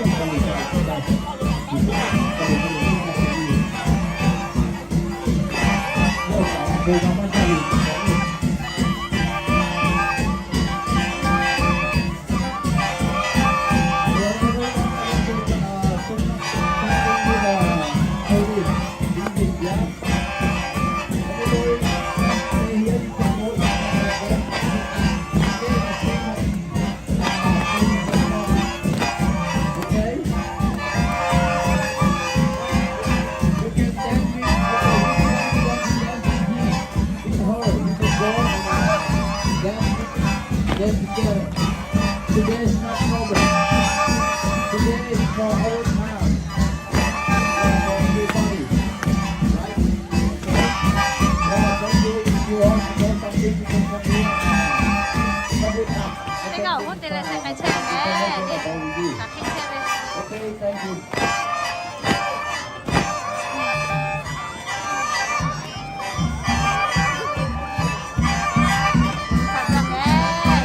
Okay? You can dance with her. You can go and dance, dance together. Today is not problem. Today is for our town. For everybody. Right? Okay. Yeah, thank you. If you want to know something, you can come here. Come with us. Okay? Teˇ g'aˇ awˬ hoˉ te leh seh k'ai chehˇ ve meh. Teˇ hk'e chehˇ ve. Okay, thank you.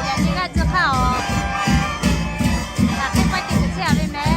Yaꞈ nyi g'aˇ tcuh hk'aˇ awˬ, hk'aˬ hk'e paˇ te kuˬ chehˇ a ve meh.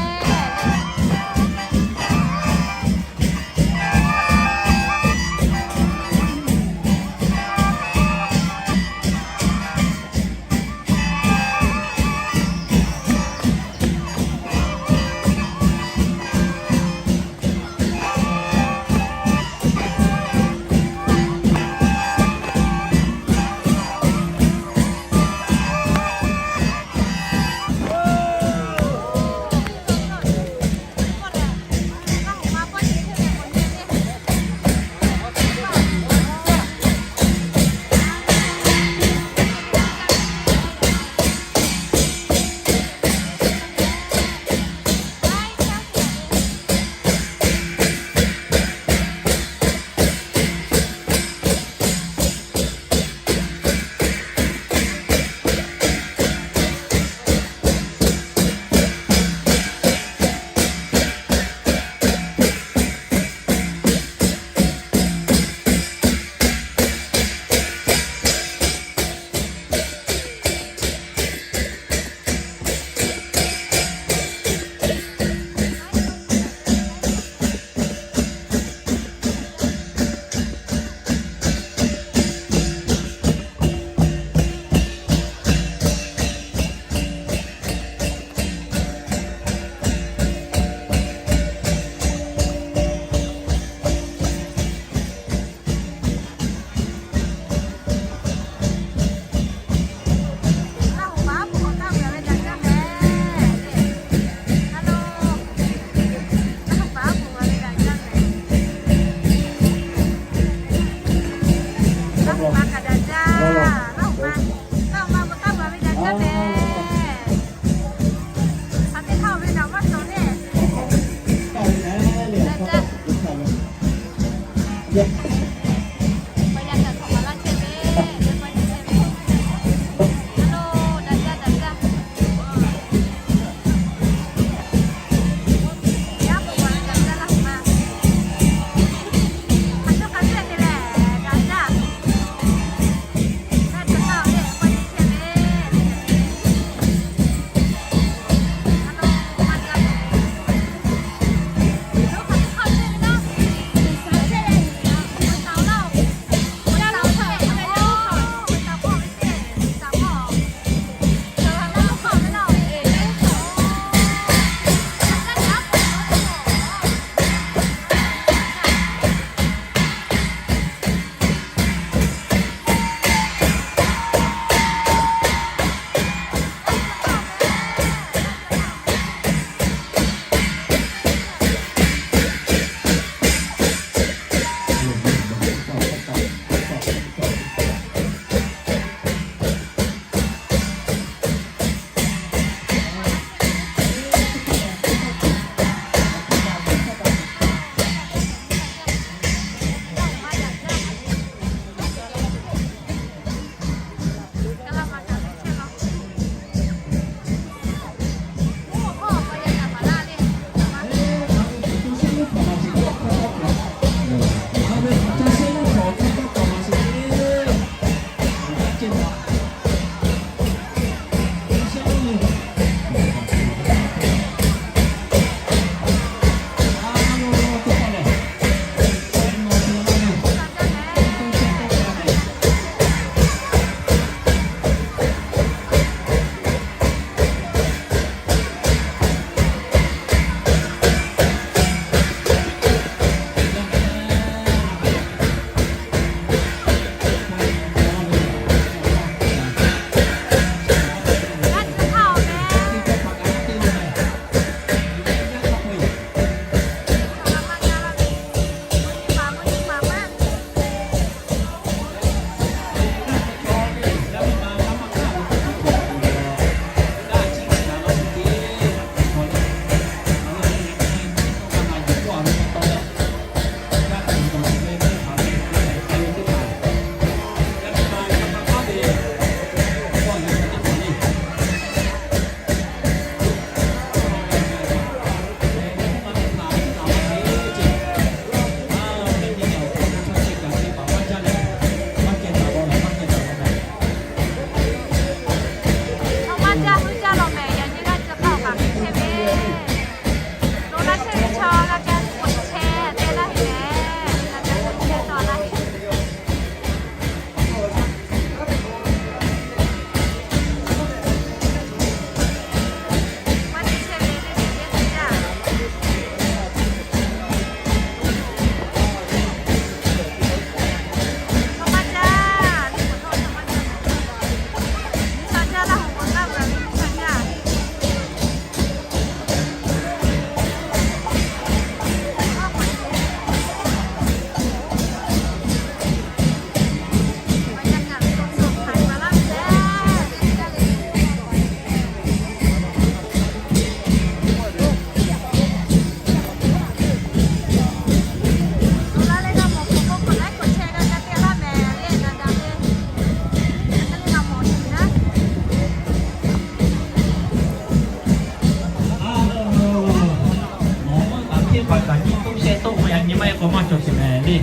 Paˍ kaꞈ nyiˇ toˆ shehˆ toˆ k'o, yaꞈ nyi maˇ heˆ k'o maˇ cawˬ sheˍ mehˍ le.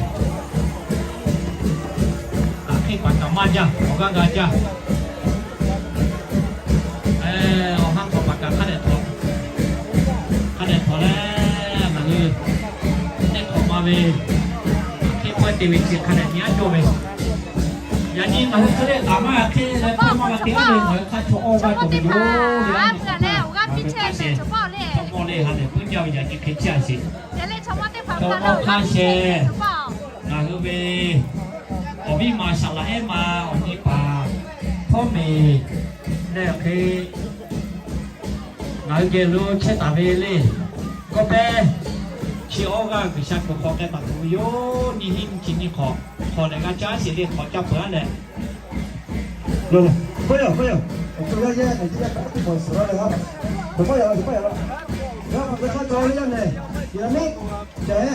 Aˬ hk'e paˍ kaꞈ maˇ jaˇ, awˬ g'aˇ g'a jaˇ. Awˬ ha hk'awꞈ paˍ kaꞈ hk'a dehꞈ hk'awꞈ, hk'a dehꞈ hk'awꞈ leh, ngaˬ hui teˇ hk'awꞈ ma ve, aˬ hk'e pawehˇ te ve chi hk'a dehꞈ nyi aˉ cawˇ ve. Yaꞈ nyi ngaˬ hui hk'e le kaꞈ maˇ g'a hk'e leh, hk'e maˇ g'a te aˉ ve, ngaˬ hui hk'a chaw awˇ g'aˇ cawˬ ve yoˬ le. Ngaˬ hui hk'a shehˍ chaw mawˇ le ha lehˬ puiˉ jaˇ ve yaꞈ nyi hk'e chehˇ a sheˍ. Chaw mawˇ hk'a shehˍ, ngaˬ hui ve awˬ viˉ ma saˍ laˍ ehˉ ma awˬ nyi paˍ Htawˇ meˍ leh awˬ hk'e ngaˬ hui geh lo chehˇ taˍ ve le. Kawˇ pehˇ chi awˇ g'aˇ G'uiˬsha kuˬ hk'aw k'ai taˍ tuˬ ve yoˬ. Nyiˇ hinˉ nyiˇ chi nyiˇ hk'awꞈ hk'awꞈ leh g'a caˇ sheˍ le, hk'awꞈ caˇ peuˬ aˉ leh. Lo, k'oˆ yaˇ, k'oˆ yaˇ, awˬ to yaˇ yehˇ nehˬ teˇ g'aˇ kaꞈ teˇ hpaˍ suhˍ la leh laˇ. K'oˆ yaˇ, k'oˆ yaˇ la. Yaˇ hk'aˬ hk'e hk'a cawˬ le yaˇ nehˬ, yaꞈ nyi, ceh,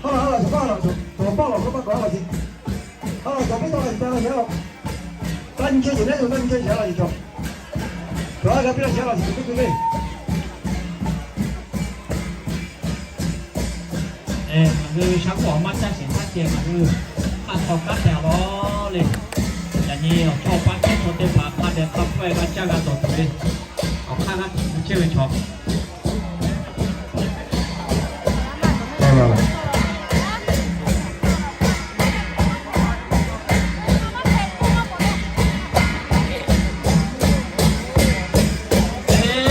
ha laˬ ha laˬ cawˬ paˇ laˬ, cawˬ paˇ laˬ k'oˆ paˇ k'awꞈ ha laˬ sheˍ. Ha laˬ cawˬ piˇ taw la sheˍ, ha laˬ. Taˇ nyi chehˇ sheˍ, naˉ yoˬ taˇ nyi chehˇ sheˍ, ha laˬ sheˍ cawˬ. Cawˬ ha g'a piˇ laˇ sheˍ, ha laˬ sheˍ cawˬ piˇ piˇ ve. Ngaˬ hui sha k'oˆ awˬ maˇ caˇ sheˍ htaˇ ceh ngaˬ hui hk'aˆ hk'aw kanˉ te a lawˬ le. Yaꞈ nyi awˬ chawˇ awˬ paˇ chehˇ chaw teˇ hpaˍ hk'a dehꞈ hk'a pawehˇ g'a caˇ g'a dawˬ tuˬ ve, awˬ hk'aˇ g'aˇ tuˬ chehˇ ve chaw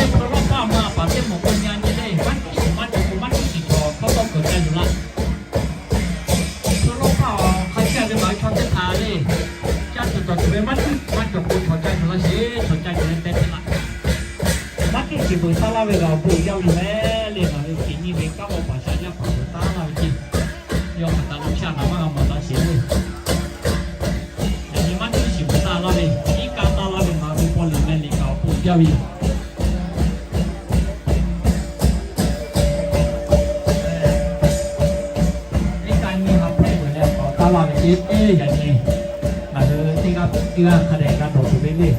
Hpu lawˇ paˇ ma paˍ teˇ mawˬ k'o nyi a nyi le, maˇ tiˉ shiˍ maˇ cawˬ k'o maˇ tiˉ shiˍ cawˬ hk'awˇ tawˇ keuˬ ca yuˬ laˇ. Hpu lawˇ paˇ awˬ hk'a chehˇ ve ngaˬ hui chaw teˇ hpaˍ le, caˇ tuˬ dawˬ tuˬ ve maˇ tiˉ maˇ cawˬ k'o chaw ca yuˬ laˇ sheˍ, chaw ca yuˬ leh teh te laˇ. Maˇ tiˉ shiˍ peuˬ taˇ laˇ ve g'a awˬ bon yaˇ uiˍ meh le, ngaˬ hui hkiˬ nyi ve kanˉ mawˇ paˍ shaˍ yaˇ paˍ peuˬ taˇ laˇ ve ceˇ. Yawˇ hk'aˬ hk'e lo chaˇ naˍ maˇ g'a mawˬ taˇ sheˍ le. Yaꞈ nyi maˇ tiˉ shiˍ peuˬ taˇ laˇ ve, iˉ kaˆ taˇ laˇ ve ngaˬ hui paw liꞈ meh liꞈ kaꞈ awˬ bon jaˇ ve yoˬ. Iˉ kaˆ nyi ha hpehꞈ ve leh awˬ taˇ laˇ ve ceˇ. Yaꞈ nyi ngaˬ hui teˇ g'aˇ teˇ g'aˇ hk'a dehꞈ g'a dawˬ tuˬ ve le.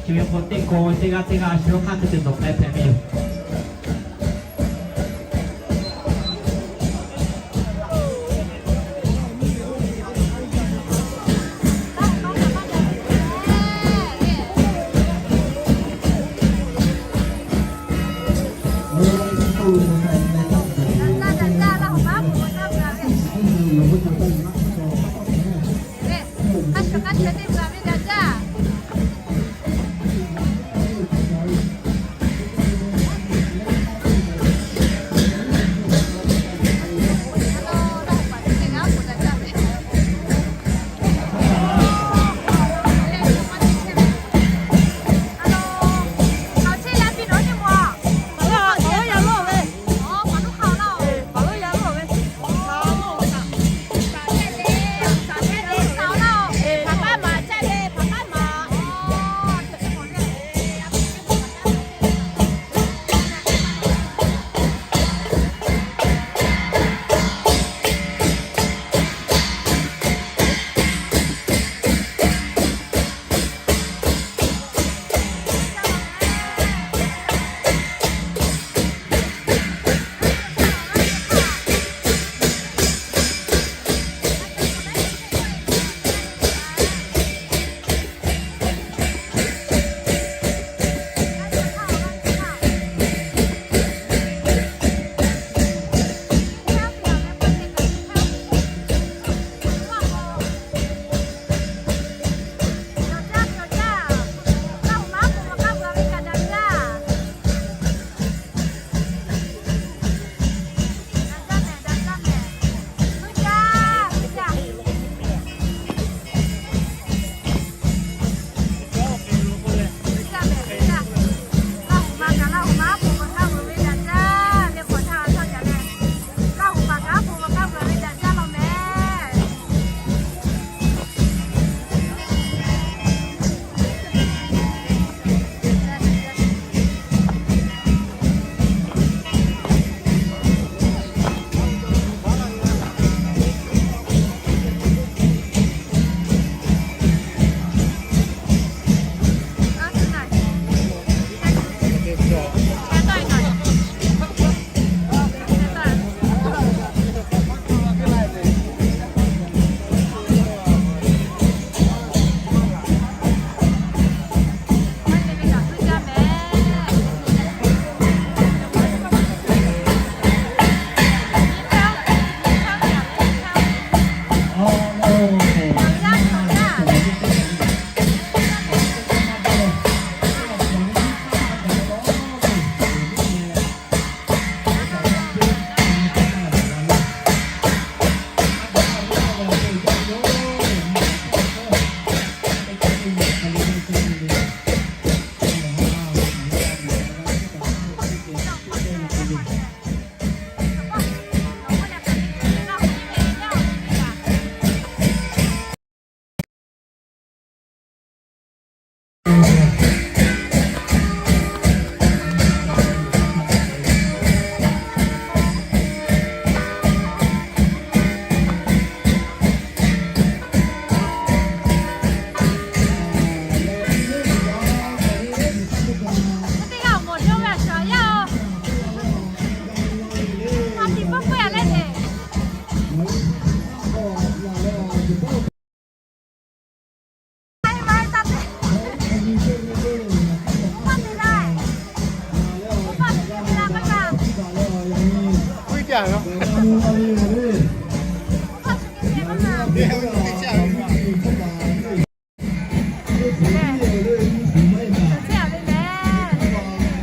Chi ve k'o teˇ kaw ve teˇ g'aˇ teˇ g'aˇ shu hk'aˇ hk'e te dawˬ k'ai hpehꞈ ve yoˬ.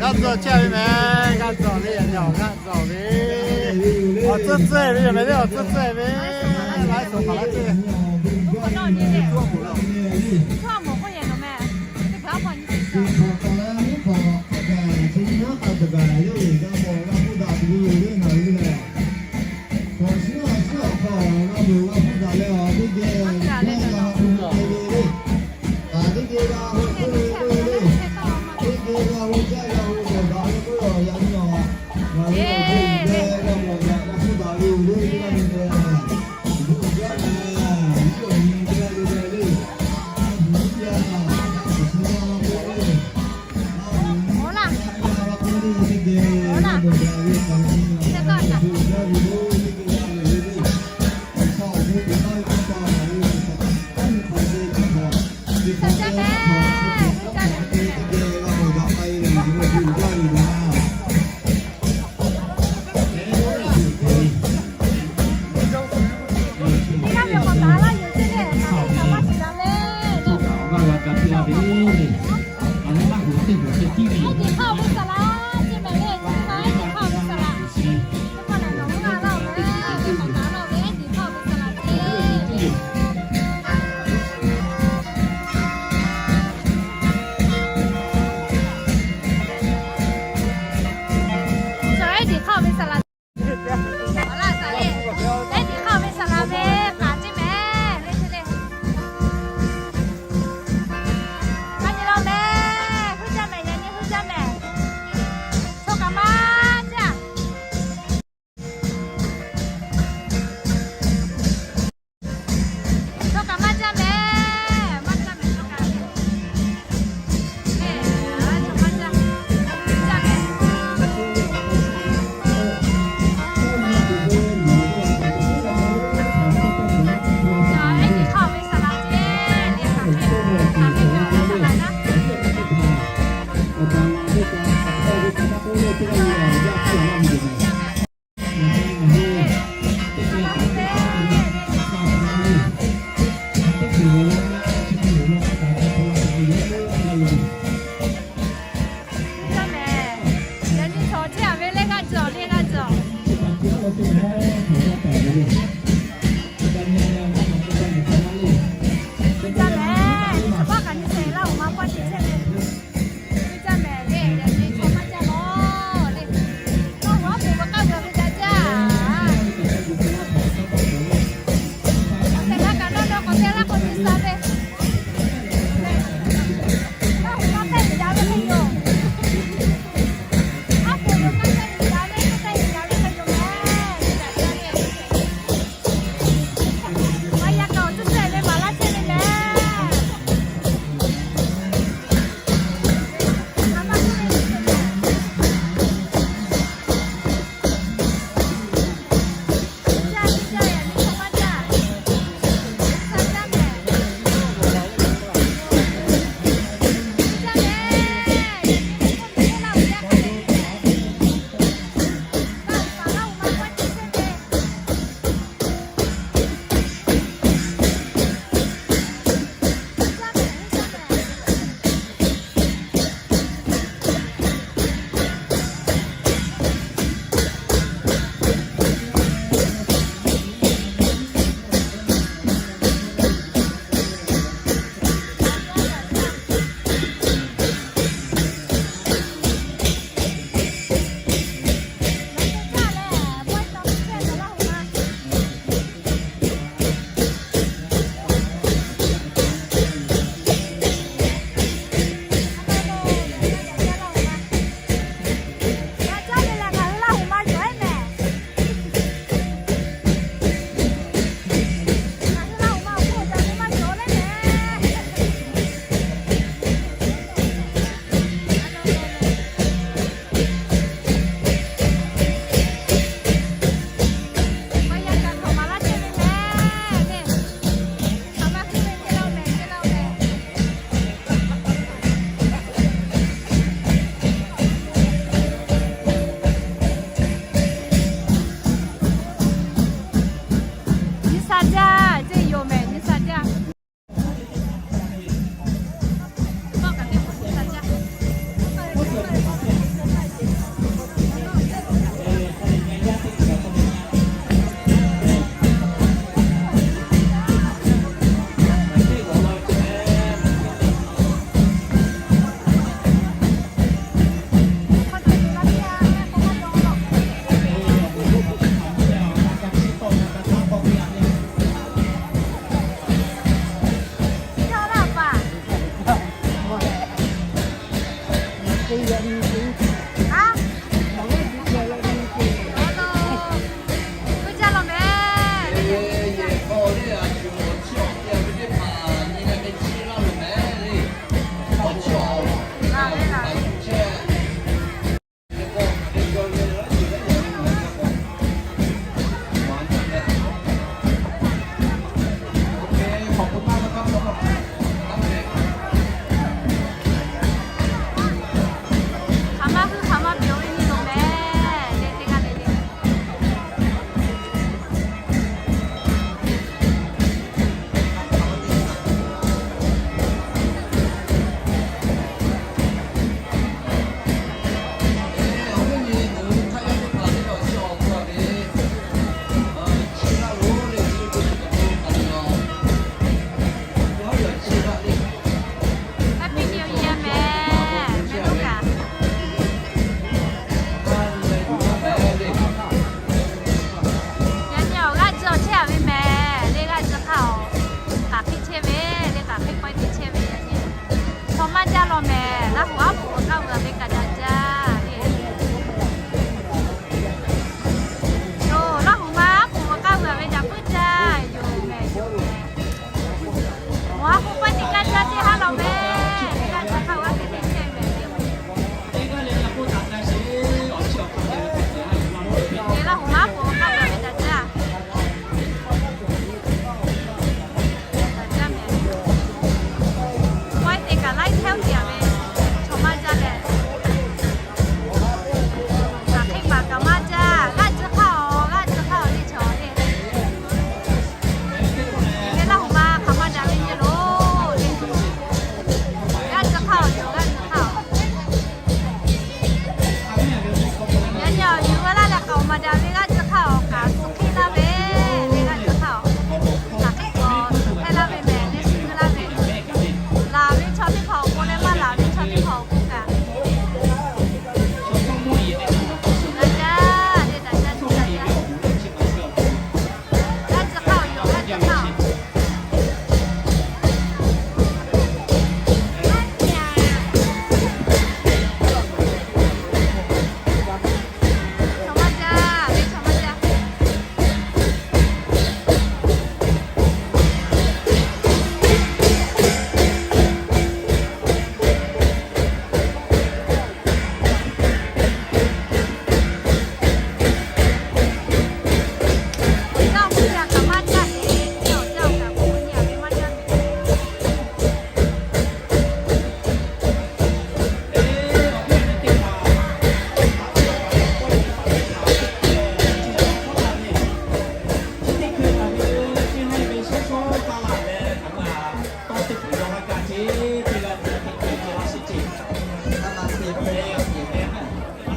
G'a tzuhˬ chehˇ ve mehˍ, g'a tzuhˬ ve, g'a tzuhˬ ve. Awˬ tcuhˇ tcuhˇ ve yoˬ mehˍ le, awˬ tcuhˇ tcuhˇ ve. Laiˉ ceuˬ hk'aˬ laiˉ ceuˬ. Aˬ, daꞈ ve g'aˇ tcuh hk'aˇ awˬ kaꞈ suh hk'e laˇ ve, le g'aˇ tcuh hk'aˇ awˬ kaꞈ hk'e k'o suh hk'e laˇ ve mehˍ, le suh hk'e laˇ ve. Laˬ ve chaw teˇ hpaˍ awˬ pon leh maˇ laˬ ve chaw teˇ hpaˍ awˬ pon kaꞈ, daꞈ jaˇ, le daꞈ jaˇ, daꞈ jaˇ. G'aˇ tcuh hk'aˇ awˬ yoˬ, g'aˇ tcuh hk'aˇ awˬ.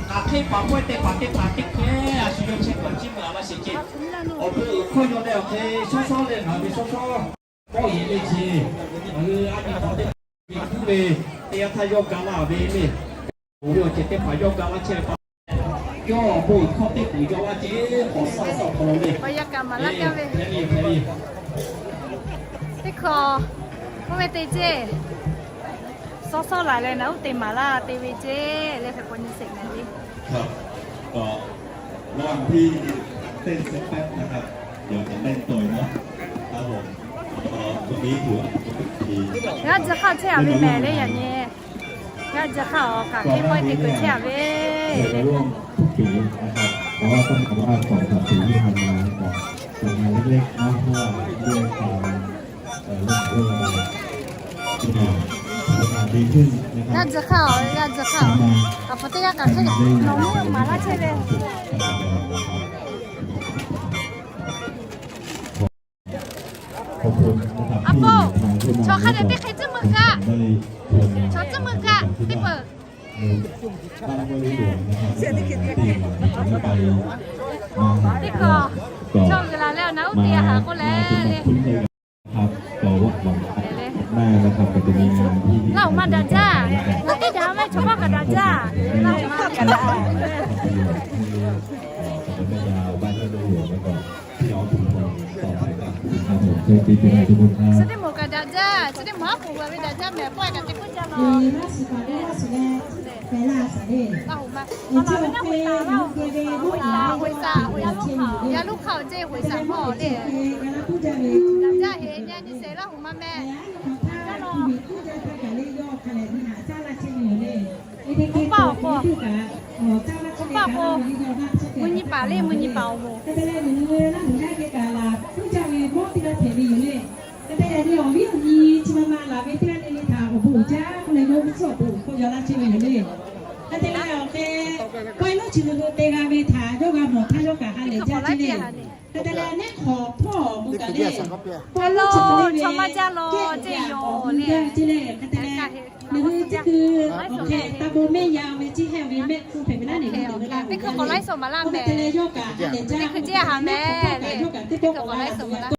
Hk'aˬ hk'e paˍ pawehˇ teˇ hpaˍ teˇ hpaˍ teˇ hkeh a shu yawˇ chehˇ kaꞈ ciˉ meuˇ a laˇ sheˍ ceˇ. Awˬ bon uiˍ hkawˇ yaw leh awˬ hk'e shawˉ shawˉ leh ngaˬ hui ve shawˉ shawˉ kawˆ yeˬ le ce. Ngaˬ hui a nyi hk'awꞈ teˇ hpaˍ ve kuˉ ve teˇ yanˇ htaˇ yawˇ ga laˇ ve le. Oˇ ve awˬ ceuˬ teˇ hpaˍ yawˇ ga laˇ chehˇ ve pa, yawˇ awˬ bon uiˍ hkawˇ teˇ hpaˍ yaw laˇ ce. K'awꞈ shaˉ shaˉ awˬ hk'aw lo le. Hk'e le, hk'e le. Teˇ hkawꞈ, oˇ ve te ce. Shawˉ shawˉ laˬ leh naˬ uˉ te maˍ laˇ te ve ce. Leh hk'e k'o nyi sheˍ mehˍ le. ครับ ก็ระหว่างที่เต้นเสร็จแป๊บนะครับ เดี๋ยวจะเล่นต่อยเนาะ ครับผม ก็วันนี้ถือว่าเป็นพิธี G'aˇ tcuh hk'aˇ chehˇ a ve mehˍ le yaꞈ nyi. G'aˇ tcuh hk'aˇ awˬ kaꞈ hk'e pawehˇ te kuiˬ chehˇ a ve le. ร่วมทุกปีนะครับ แต่ว่าต้องบอกว่าสองสามปีที่ผ่านมาก็เป็นงานเล็กๆเนาะ เพราะว่าด้วยความ เอ่อ เรื่องของโรคระบาด ที่มา สถานการณ์ดีขึ้นนะครับ G'aˇ tcuh hk'aˇ awˬ, g'aˇ tcuh hk'aˇ awˬ. Kaꞈ hpu teˇ g'aˇ kaꞈ hk'e nawˬ mvuhˇ maˍ laˇ chehˇ ve. ขอบคุณนะครับ ที่ทางผู้นำ Chaw hk'a dehꞈ teˇ hk'e tcuhˉ meuˇ kaꞈ, chaw tcuhˉ meuˇ kaꞈ teˇ peuˬ. ที่ขอ ชอบเวลาแล้วนะ อุติอาหารก็แล้วเลย ครับ ก็หวังว่าได้นะครับ ก็จะมีงานที่ Laˇ huˍ ma daꞈ jaˇ. Ngaˬ teˇ daꞈ maˇ chaw maˇ kaꞈ daꞈ jaˇ. Laˇ huˍ ma kaꞈ daꞈ. บ้านท่านในหลวง แล้วก็พี่น้องชุมชนต่อไปครับ ครับผม โชคดีปีใหม่ทุกคนครับ Chi teˇ moˍ kaꞈ daꞈ jaˇ, chi teˇ moˍ aˉ poˍ g'a ve daꞈ jaˇ mehˍ, pawehˇ kaꞈ teˇ peuˬ jaˇ law. Laˇ huˍ ma, laˇ huˍ ma, Huiˍ saˍ, yaˇ luˇ hk'aˇ awˬ ceˇ Huiˍ saˍ mawˇ le. Daꞈ jaˇ heˍ nyi nyi sheˍ Laˇ huˍ ma mehˍ. Jaˇ law. Oˇ paˆ awˬ pon, oˇ paˆ awˬ pon, mvuhˇ nyi paˍ le, mvuhˇ nyi paˍ awˬ moˍ. Hk'e te leh, awˬ viˉ awˬ nyi chi ma ma laˬ ve teˇ g'aˇ le le htaꞈ awˬ bon uiˍ jaˇ k'oˆ leh, yawˇ hui tcuhˉ awˬ bon uiˍ hkawˇ yaw laˇ chehˇ ve yoˬ le. Hk'e te leh, awˬ hk'e kawehˇ lonˉ chi ve lo te g'a ve htaꞈ yawˇ g'a mawˬ htaˇ yawˇ kaꞈ ha lehˬ jaˇ ce le. Hk'e te leh, neˉ hk'awꞈ hpawˇ awˬ bon kaꞈ le, kawehˇ lonˉ chi ve le, kehˉ ve awˬ bon gaˇ ve ce le. Hk'e te leh, nawˬ hui teˇ hkui awˬ hk'e taˇ bon mehˆ ya ve, ciˇ hehˆ ve mehˆ hpfuhˇ hpehꞈ ve naˉ neˬ ve teˇ hkui k'awꞈ laiˉ sawˍ maˍ laˇ mehˍ. Hk'e te leh yawˇ kaꞈ ha lehˬ jaˇ, teˇ hkui ciˇ ha mehˍ le, teˇ hkui k'awꞈ laiˉ sawˍ maˍ laˇ.